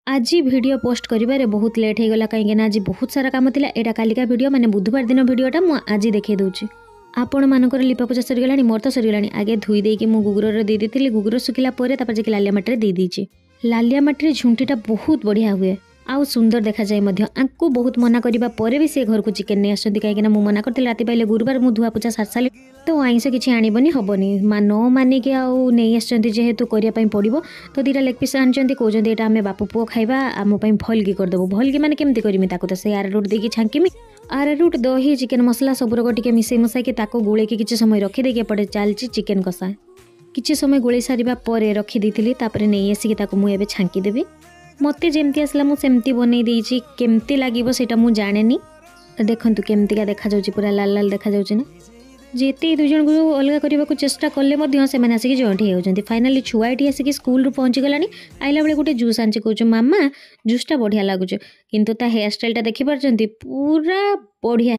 ଆଜି video post କରିବାରେ ବହୁତ ଲେଟ୍ ହେଇଗଲା, କାହିଁକିନା ଆଜି ବହୁତ ସାରା କାମ ଥିଲା। ଏଇଟା କାଲିକା ଭିଡ଼ିଓ, ମାନେ ବୁଧବାର ଦିନ ଭିଡ଼ିଓଟା ମୁଁ ଆଜି ଦେଖେଇ ଦେଉଛି। ଆପଣମାନଙ୍କର ଲିପା ପୂଜା ସରିଗଲାଣି? ମୋର ତ ସରିଗଲାଣି। ଆଗେ ଧୋଇ ଦେଇକି ମୁଁ ଗୁଗୁରରେ ଦେଇ ଦେଇଥିଲି। ଗୁଗୁର ଶୁଖିଲା ପରେ ତାପରେ ଯାଇକି ଲାଲିଆ ମାଟିରେ ଦେଇଦେଇଛି। ଲାଲିଆ ମାଟିରେ ଝୁଣ୍ଟିଟା ବହୁତ ବଢ଼ିଆ ହୁଏ ଆଉ ସୁନ୍ଦର ଦେଖାଯାଏ ମଧ୍ୟ। ଆଙ୍କୁ ବହୁତ ମନା କରିବା ପରେ ବି ସେ ଘରକୁ ଚିକେନ୍ ନେଇ ଆସନ୍ତି, କାହିଁକିନା ମୁଁ ମନା କରିଥିଲି ରାତି ପାଇଲେ ଗୁରୁବାର, ମୁଁ ଧୁଆ ପୂଜା ସାରି ସାରିଲି ତ ଆଇଁଷ କିଛି ଆଣିବନି, ହେବନି। ମା ନ ମାନିକି ଆଉ ନେଇ ଆସିଛନ୍ତି, ଯେହେତୁ କରିବା ପାଇଁ ପଡ଼ିବ। ତ 2ଟା ଲେଗ୍ ପିସ୍ ଆଣିଛନ୍ତି, କହୁଛନ୍ତି ଏଇଟା ଆମେ ବାପ ପୁଅ ଖାଇବା, ଆମ ପାଇଁ ଭଲକି କରିଦେବୁ। ଭଲକି ମାନେ କେମିତି କରିମି ତାକୁ? ତ ସେ ଆରାରୁଟ୍ ଦେଇକି ଛାଙ୍କିମି। ଆରାରୁଟ୍, ଦହି, ଚିକେନ୍ ମସଲା ସବୁରକ ଟିକେ ମିଶେଇ ମୁସାଇକି ତାକୁ ଗୋଳେଇକି କିଛି ସମୟ ରଖିଦେଇକି ଏପଟେ ଚାଲିଛି ଚିକେନ୍ କଷା। କିଛି ସମୟ ଗୋଳେଇ ସାରିବା ପରେ ରଖିଦେଇଥିଲି, ତାପରେ ନେଇ ଆସିକି ତାକୁ ମୁଁ ଏବେ ଛାଙ୍କିଦେବି। ମୋତେ ଯେମିତି ଆସିଲା ମୁଁ ସେମିତି ବନେଇ ଦେଇଛି, କେମିତି ଲାଗିବ ସେଇଟା ମୁଁ ଜାଣେନି। ଦେଖନ୍ତୁ କେମିତିକା ଦେଖାଯାଉଛି, ପୁରା ଲାଲ ଲାଲ ଦେଖାଯାଉଛି ନା? ଯେତେ ଏଇ ଦୁଇ ଜଣଙ୍କୁ ଅଲଗା କରିବାକୁ ଚେଷ୍ଟା କଲେ ମଧ୍ୟ ସେମାନେ ଆସିକି ଜଏଣ୍ଟ ହେଇଯାଉଛନ୍ତି। ଫାଇନାଲି ଛୁଆ ଏଠି ଆସିକି ସ୍କୁଲରୁ ପହଞ୍ଚିଗଲାଣି। ଆଇଲା ବେଳେ ଗୋଟେ ଜୁସ୍ ଆଣିଛି, କହୁଛି ମାମା ଜୁସ୍ଟା ବଢ଼ିଆ ଲାଗୁଛି। କିନ୍ତୁ ତା ହେୟାର ଷ୍ଟାଇଲଟା ଦେଖିପାରୁଛନ୍ତି, ପୁରା ବଢ଼ିଆ।